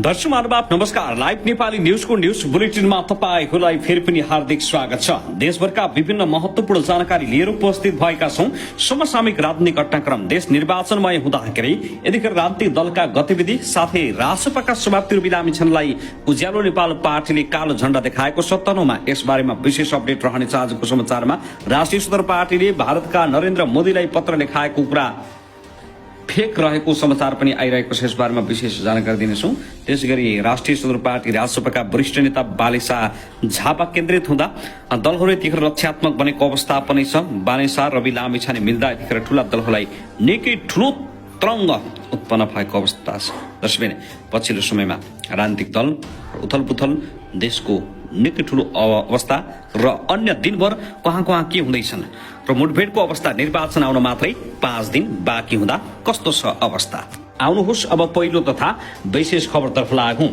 दर्शक महानुभाव नमस्कार। लाइभ नेपाली न्यूजको न्यूज बुलेटिनमा तपाईहरूलाई फेरि पनि हार्दिक स्वागत छ। देशभरका विभिन्न महत्वपूर्ण जानकारी लिएर उपस्थित भएका छौं। समसामयिक राजनीतिक घटनाक्रम, देश निर्वाचनमय हुँदाखेरि यतिखेर राजनीतिक दलका गतिविधि साथै रासपाका सभापति बिरामी छनलाई उज्यालो नेपाल पार्टीले कालो झण्डा देखाएको छ। तनहुँमा यसबारेमा विशेष अपडेट रहनेछ। आजको समाचारमा राष्ट्रिय स्वतन्त्र पार्टीले भारतका नरेन्द्र मोदीलाई पत्र लेखाएको कुरा फेक रहेको समाचार पनि आइरहेको छ। यसबारेमा विशेष जानकारी दिनेछौँ। त्यसैगरी राष्ट्रिय स्वतन्त्र पार्टी राजसपाका वरिष्ठ नेता बालेशाह झापा केन्द्रित हुँदा दलहरू यतिखेर रक्षात्मक बनेको अवस्था पनि छ। बालेशाह रवि लामिछाने मिल्दा यतिखेर ठूला दलहरूलाई निकै ठूलो तरङ्ग उत्पन्न भएको अवस्था छ। जसले पछिल्लो समयमा राजनीतिक दल उथलपुथल, देशको निकै ठूलो अवस्था र अन्य दिनभर कहाँ के हुँदैछन् र मुठभेडको अवस्था, निर्वाचन आउन मात्रै 5 दिन बाँकी हुँदा कस्तो छ अवस्था। आउनुहोस् अब पहिलो तथा विशेष खबरतर्फ लागौं।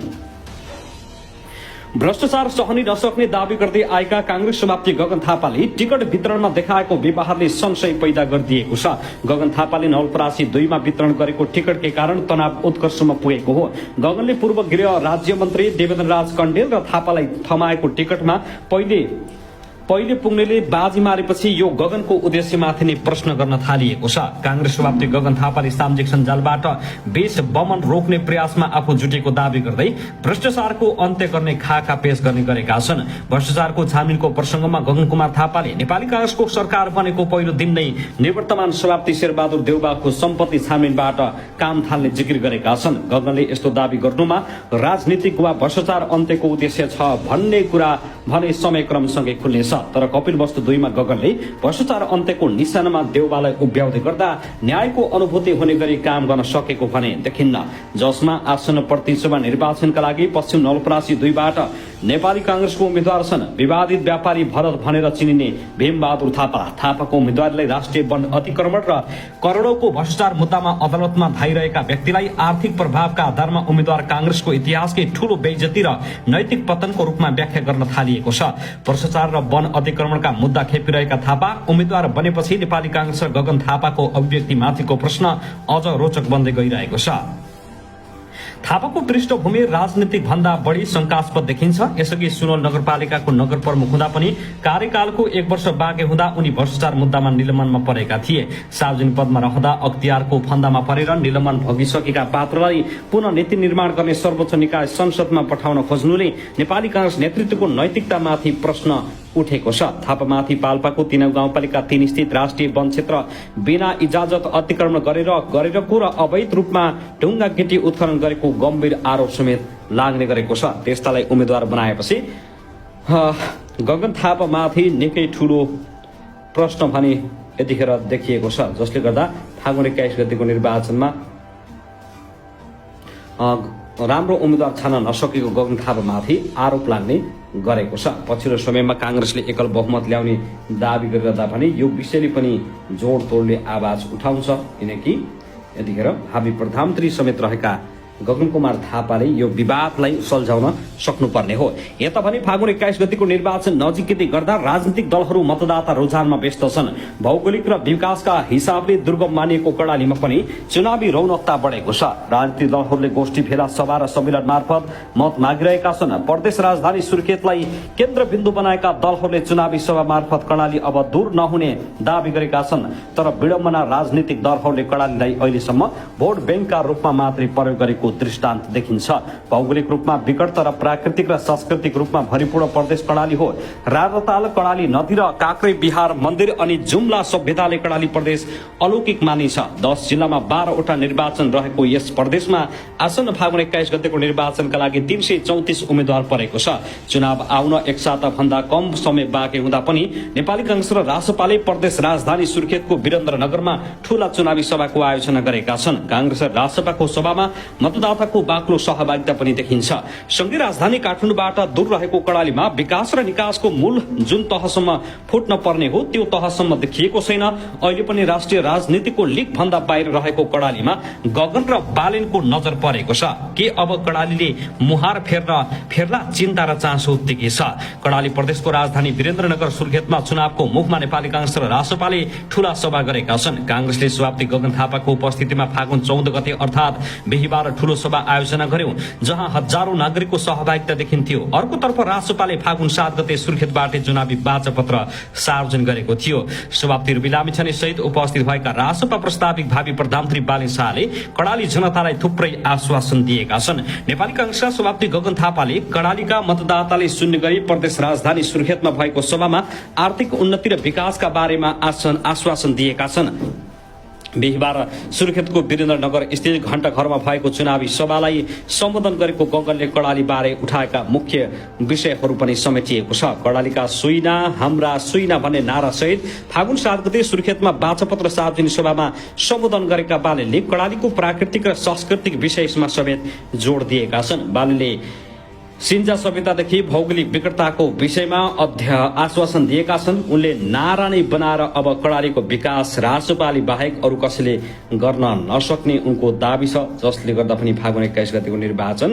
भ्रष्टाचार सहन नसक्ने दावी गर्दै आएका कांग्रेस सभापति गगन थापाले टिकट वितरणमा देखाएको व्यवहारले संशय पैदा गरिदिएको छ। गगन थापाले नवलपरासी 2 मा वितरण गरेको टिकटकै कारण तनाव उत्कर्षमा पुगेको हो। गगनले पूर्व गृह राज्य मन्त्री देवेन्द्र राज कण्डेल र थापालाई थमाएको टिकटमा पहिले पुग्नेले बाजी मारेपछि यो गगनको उद्देश्यमाथि नै प्रश्न गर्न थालिएको छ। कांग्रेस सभापति गगन थापाले सामाजिक सञ्जालबाट बेस बमन रोक्ने प्रयासमा आफू जुटेको दावी गर्दै भ्रष्टाचारको अन्त्य गर्ने खाका पेश गर्ने गरेका छन्। भ्रष्टाचारको छानबिनको प्रसंगमा गगन कुमार थापाले नेपाली कांग्रेसको सरकार बनेको पहिलो दिन नै निवर्तमान सभापति शेरबहादुर देउबाको सम्पत्ति छानबिनबाट काम थाल्ने जिकिर गरेका छन्। गगनले यस्तो दावी गर्नुमा राजनीतिक वा भ्रष्टाचार अन्त्यको उद्देश्य छ भन्ने कुरा भने समयक्रमसँगै खुल्नेछ। तर कपिलवस्तु 2 मा गगनले भ्रष्टाचार अन्त्यको निशानामा देउबालाई उभ्याउँदै गर्दा न्यायको अनुभूति हुने गरी काम गर्न सकेको भने देखिन्न। जसमा आसन्न प्रतिसभा निर्वाचनका लागि पश्चिम नवलपरासी 2 बाट नेपाली कांग्रेसको उम्मेद्वार छन् विवादित व्यापारी भरत भनेर चिनिने भीमबहादुर थापा। थापाको उम्मेद्वारलाई राष्ट्रिय वन अतिक्रमण र करोडौंको भ्रष्टाचार मुद्दामा अदालतमा धाइरहेका व्यक्तिलाई आर्थिक प्रभावका आधारमा उम्मेद्वार कांग्रेसको इतिहासकै ठूलो बेइज्जती र नैतिक पतनको रूपमा व्याख्या गर्न थालिएको छ। भ्रष्टाचार र वन अतिक्रमणका मुद्दा खेपिरहेका थापा उम्मेद्वार बनेपछि नेपाली कांग्रेस र गगन थापाको अभिव्यक्तिमाथिको प्रश्न अझ रोचक बन्दै गइरहेको छ। थापाको पृष्ठभूमि राजनीतिक भन्दा बढी शंकास्पद देखिन्छ। यसअघि सुनवल नगरपालिकाको नगर प्रमुख हुँदा पनि कार्यकालको 1 वर्ष बाँकी हुँदा उनी भ्रष्टाचार मुद्दामा निलम्बनमा परेका थिए। सार्वजनिक पदमा रहँदा अख्तियारको फन्दामा परेर निलम्बन भगिसकेका पात्रलाई पुनः नीति निर्माण गर्ने सर्वोच्च निकाय संसदमा पठाउन खोज्नुले नेपाली कांग्रेस नेतृत्वको नैतिकतामाथि प्रश्न उठेको छ। थापामाथि पाल्पाको 3 गाउँपालिका 3 स्थित राष्ट्रिय वन क्षेत्र बिना इजाजत अतिक्रमण गरेको र अवैध रूपमा ढुङ्गा गिटी उत्खनन गरेको गम्भीर आरोप समेत लाग्ने गरेको छ। त्यस्तालाई उम्मेद्वार बनाएपछि गगन थापामाथि निकै ठूलो प्रश्न भने यतिखेर देखिएको छ। जसले गर्दा फागुन 21 गतेको निर्वाचनमा राम्रो उम्मेद्वार छान्न नसकेको गगन थापामाथि आरोप लाग्ने गरेको छ। पछिल्लो समयमा कांग्रेसले एकल बहुमत ल्याउने दावी गरिरहँदा भने यो विषयले पनि जोडतोडले आवाज उठाउँछ। किनकि यतिखेर हाबी प्रधानमन्त्री समेत रहेका गगन कुमार थापाले यो विवादलाई सुल्झाउन सक्नुपर्ने हो। यता भने फागुन 21 गतिको निर्वाचन नजिकै गर्दा राजनीतिक दलहरू मतदाता रुझानमा व्यस्त छन्। भौगोलिक र विकासका हिसाबले दुर्गम मानिएको कर्णालीमा पनि चुनावी रौनकता बढेको छ। राजनीतिक दलहरूले गोष्ठी भेला सभा र सम्मेलन मार्फत मत मागिरहेका छन्। प्रदेश राजधानी सुर्खेतलाई केन्द्रबिन्दु बनाएका दलहरूले चुनावी सभा मार्फत कर्णाली अब दूर नहुने दावी गरेका छन्। तर विडम्बना राजनीतिक दलहरूले कर्णालीलाई अहिलेसम्म भोट ब्याङ्कका रूपमा मात्रै प्रयोग गरेको दृष्टान्त देखिन्छ। भौगोलिक रूपमा विकट तर प्राकृतिक र सांस्कृतिक रूपमा भरिपूर्ण प्रदेश कर्णाली हो। राजताल, कर्णाली नदी र काक्रे बिहार मन्दिर अनि जुम्ला सभ्यताले कर्णाली प्रदेश अलौकिक मानिन्छ। 10 जिल्लामा 12 वटा निर्वाचन रहेको यस प्रदेशमा आसन्न फागुन 21 गतेको निर्वाचनका लागि 334 उम्मेद्वार परेको छ। चुनाव आउन 1 साता भन्दा कम समय बाँकी हुँदा पनि नेपाली कांग्रेस र रासपाले प्रदेश राजधानी सुर्खेतको वीरेन्द्रनगरमा ठूला चुनावी सभाको आयोजना गरेका छन्। कांग्रेस र रासपाको सभामा मतदाताको बाक्लो सहभागिता पनि देखिन्छ। संघीय राजधानी काठमाडौँबाट दूर रहेको कर्णालीमा विकास र निकासको मूल जुन तहसम्म फुट्न पर्ने हो त्यो तहसम्म देखिएको छैन। अहिले पनि राष्ट्रिय राजनीतिको लिग भन्दा बाहिर रहेको कर्णालीमा गगन र बालेनको नजर परेको छ। के अब कर्णालीले मुहार फेर्ला? चिन्ता र चासो उत्तिकै छ। कर्णाली प्रदेशको राजधानी वीरेन्द्रनगर सुर्खेतमा चुनावको मुखमा नेपाली कांग्रेस र रासपाले ठूला सभा गरेका छन्। कांग्रेसले सभापति गगन थापाको उपस्थितिमा फागुन 14 गते अर्थात बिहीबार ठूलो सभा आयोजना गर्यो जहाँ हजारौं नागरिकको सहभागिता देखिन्थ्यो। अर्कोतर्फ रासोपाले फागुन 7 गते सुर्खेतबाट चुनावी बाचापत्र सार्वजनिक गरेको थियो। सभापति रुबी लामिछाने सहित उपस्थित भएका रासोपा प्रस्ताविक भावी प्रधानमन्त्री बालेन शाहले कर्णाली जनतालाई थुप्रै आश्वासन दिएका छन्। नेपाली कांग्रेसका सभापति गगन थापाले कर्णालीका मतदाताले सुन्ने गरी प्रदेश राजधानी सुर्खेतमा भएको सभामा आर्थिक उन्नति र विकासका बारेमा आश्वासन दिएका छन्। बिहिबार सुर्खेतको वीरेन्द्रनगर स्थित घण्टाघरमा भएको चुनावी सभालाई सम्बोधन गरेको गगनले कर्णाली बारे उठाएका मुख्य विषयहरू पनि समेटिएको छ। कर्णालीका सुइना हाम्रा सुइना भन्ने नारा सहित फागुन 7 गते सुर्खेतमा बाचापत्र सार्वजनिक सभामा सम्बोधन गरेका बालेनले कर्णालीको प्राकृतिक र सांस्कृतिक विषयमा समेत जोड दिएका छन्। बालेनले सिन्जा सभ्यतादेखि भौगोलिक विकटताको विषयमा आश्वासन दिएका छन्। उनले नारा नै बनाएर अब कर्णालीको विकास रासोपाले बाहेक अरू कसैले गर्न नसक्ने उनको दाबी छ, जसले गर्दा पनि फागुन 21 गतेको निर्वाचन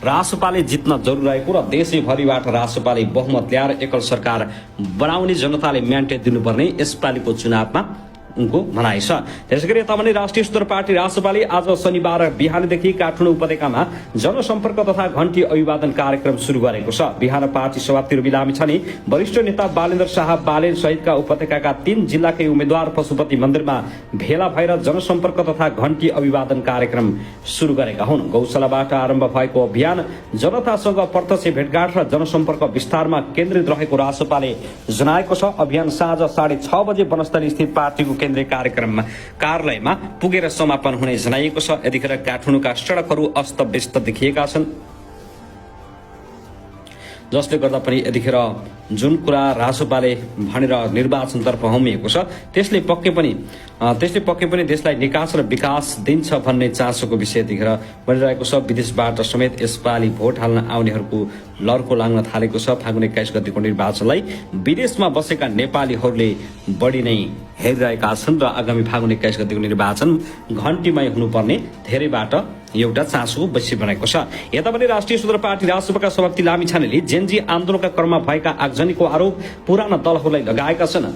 रासोपाले जित्न जरुरी रहेको र देशैभरिबाट रासोपाले बहुमत ल्याएर एकल सरकार बनाउने जनताले म्यान्डेट दिनुपर्ने यसपालिको चुनावमा उनको भनाइ छ। त्यसैगरी यता भने राष्ट्रिय स्वतन्त्र पार्टी रासोपाले आज शनिबार बिहानदेखि काठमाडौँ उपत्यकामा जनसम्पर्क तथा घण्टी अभिवादन कार्यक्रम सुरु गरेको छ। बिहान पार्टी सभापति रुबी लामिछाने वरिष्ठ नेता बालेन्द्र शाह बालेन सहितका उपत्यकाका 3 जिल्लाकै उम्मेद्वार पशुपति मन्दिरमा भेला भएर जनसम्पर्क तथा घण्टी अभिवादन कार्यक्रम सुरु गरेका हुन्। गौशालाबाट आरम्भ भएको अभियान जनतासँग प्रत्यक्ष भेटघाट र जनसम्पर्क विस्तारमा केन्द्रित रहेको रासोपाले जनाएको छ। अभियान साँझ 6:30 बजे वनस्थली स्थित पार्टीको केन्द्रीय कार्यक्रम कार्यालयमा पुगेर समापन हुने जनाइएको छ। यतिखेर काठमाडौँका सडकहरू अस्तव्यस्त देखिएका छन्, जसले गर्दा पनि यतिखेर जुन कुरा रासोपाले भनेर निर्वाचनतर्फ होमिएको छ त्यसले पक्कै पनि देशलाई निकास र विकास दिन्छ भन्ने चासोको विषय यतिखेर बनिरहेको छ। विदेशबाट समेत यसपालि भोट हाल्न आउनेहरूको लर्को लाग्न थालेको छ। फागुन 21 गतेको निर्वाचनलाई विदेशमा बसेका नेपालीहरूले बढी नै हेरिरहेका छन् र आगामी फागुन 21 गतेको निर्वाचन घण्टीमय हुनुपर्ने धेरैबाट एउटा चासो बसी बनेको छ। यता पनि राष्ट्रिय स्वतन्त्र पार्टी रासोपाका सभापति लामिछानेले जेनजी आन्दोलनका क्रममा भएका आगजनीको आरोप पुराना दलहरूलाई लगाएका छन्।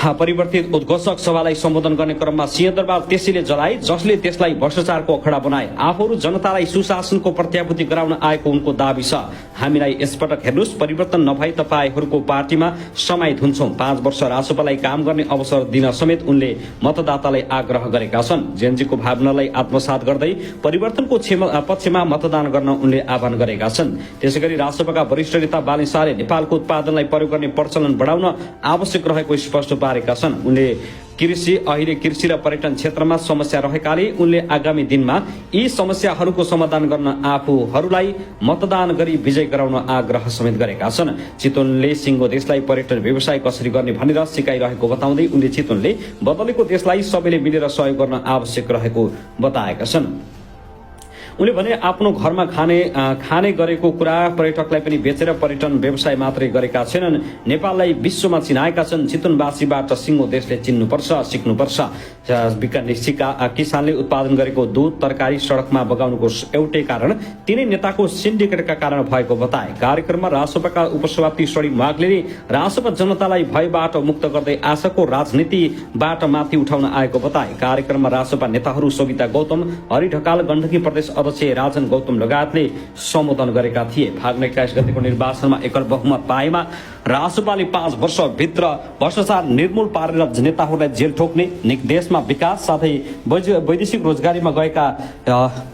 परिवर्तित उद्घोषक सभालाई सम्बोधन गर्ने क्रममा सिंहदरबार त्यसैले जलाए जसले त्यसलाई भ्रष्टाचारको अखडा बनाए। आफूहरू जनतालाई सुशासनको प्रत्याभूति गराउन आएको उनको दाबी छ। हामीलाई यसपटक हेर्नुस्, परिवर्तन नभई तपाईहरूको पार्टीमा समाहित हुन्छौं। 5 वर्ष रासोपालाई काम गर्ने अवसर दिन समेत उनले मतदातालाई आग्रह गरेका छन्। जेनजीको भावनालाई आत्मसात गर्दै परिवर्तनको पक्षमा मतदान गर्न उनले आह्वान गरेका छन्। त्यसैगरी रासोपाका वरिष्ठ नेता बालेन शाहले नेपालको उत्पादनलाई प्रयोग गर्ने प्रचलन बढाउन आवश्यक रहेको स्पष्ट पारेका छन्। उनले अहिले कृषि र पर्यटन क्षेत्रमा समस्या रहेकाले उनले आगामी दिनमा यी समस्याहरूको समाधान गर्न आफूहरूलाई मतदान गरी विजय गराउन आग्रह समेत गरेका छन्। चितवनले सिंगो देशलाई पर्यटन व्यवसाय कसरी गर्ने भनेर सिकाइरहेको बताउँदै उनले चितवनले बदलेको देशलाई सबैले मिलेर सहयोग गर्न आवश्यक रहेको बताएका छन्। उनले भने आफ्नो घरमा खाने गरेको कुरा पर्यटकलाई पनि बेचेर पर्यटन व्यवसाय मात्रै गरेका छैनन्, नेपाललाई विश्वमा चिनाएका छन्। चितवनवासीबाट सिंगो देशले चिन्नुपर्छ, सिक्नुपर्छ। किसानले उत्पादन गरेको दूध तरकारी सडकमा बगाउनुको एउटै कारण तिनै नेताको सिन्डिकेटका कारण भएको बताए। कार्यक्रममा रासोपाका उपसभापति सडी माग्लेले रासोपा जनतालाई भयबाट मुक्त गर्दै आशाको राजनीतिबाट माथि उठाउन आएको बताए। कार्यक्रममा रासोपा नेताहरू सविता गौतम, हरि ढकाल, गण्डकी प्रदेश राजन गौतम लगायतले सम्बोधन गरेका थिए। फागुन 21 गतेको निर्वाचनमा एकल बहुमत पाएमा रासोपाले 5 वर्षभित्र भ्रष्टाचार निर्मूल पारेर नेताहरूलाई जेल ठोक्ने, देशमा विकास साथै वैदेशिक रोजगारीमा गएका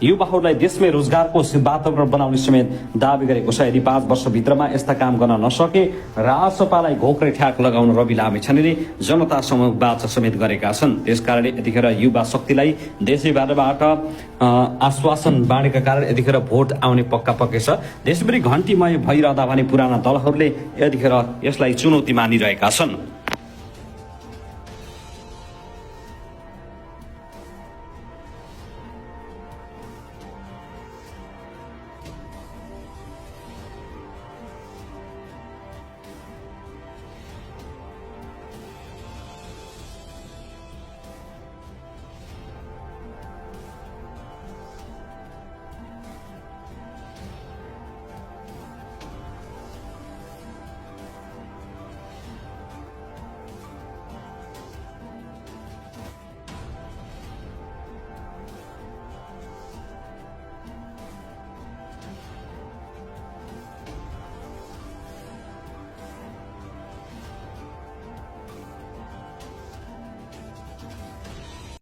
युवाहरूलाई देशमै रोजगारको वातावरण बनाउने समेत दावी गरेको छ। यदि 5 वर्षभित्रमा यस्ता काम गर्न नसके रासोपालाई घोक्रे ठ्याक लगाउन रवि लामिछानेले जनता समूह बाचा समेत गरेका छन्। त्यसकारणले यतिखेर युवा शक्तिलाई देशैभरबाट आश्वासन बाँडेका कारण यतिखेर भोट आउने पक्का छ। देशभरि घण्टीमय भइरहँदा भने पुराना दलहरूले यतिखेर यसलाई चुनौती मानिरहेका छन्।